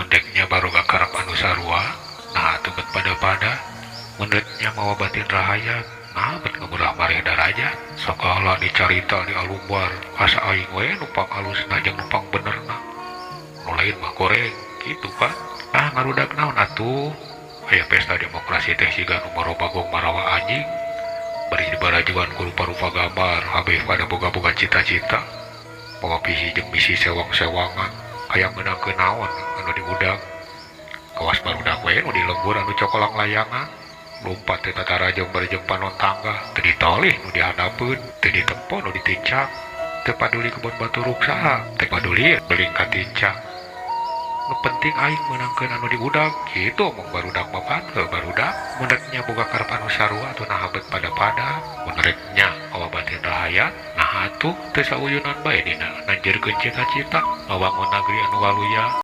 Mun dek nya baroga karep anu sarua, naha atuh bet pada-pada. Mun rek nya mawa batin rahayat, naha bet ngamurah-mareh darajat. Sagala dicarita dialumbar, asa aing we nu pang alusna jeung nu pang benerna. Nu lain mah goreng, kitu pan. Ah ngarudak naon atuh? Aya pesta demokrasi teh siga nu marobagong marawa anjing. Bari dibarajuan ku rupa-rupa gambar, kabeh pada boga-boga cita-cita. Mawa visi jeung misi sewang-sewangan, hayang meunangkeun naon anu diudag. Kawas barudak we nu di lembur anu cokolang layangan. Lumpat teh tatarajong bari jeung panon tangga, teu ditolih nu dihandapeun, teu ditempo nu ditincak. Teu paduli kebon batur saha, teu paduli beling katincak. Nu penting aing meunangkeun anu diudag, kitu omong barudak mah pan, heuh barudak. Mun rek nya boga karep anu sarua atuh naha bet pada-pada. Mun rek nya mawa batin rahayat, naha atuh teu sauyunan bae dina nanjeurkeun cita-cita ngawangun nagri anu waluya.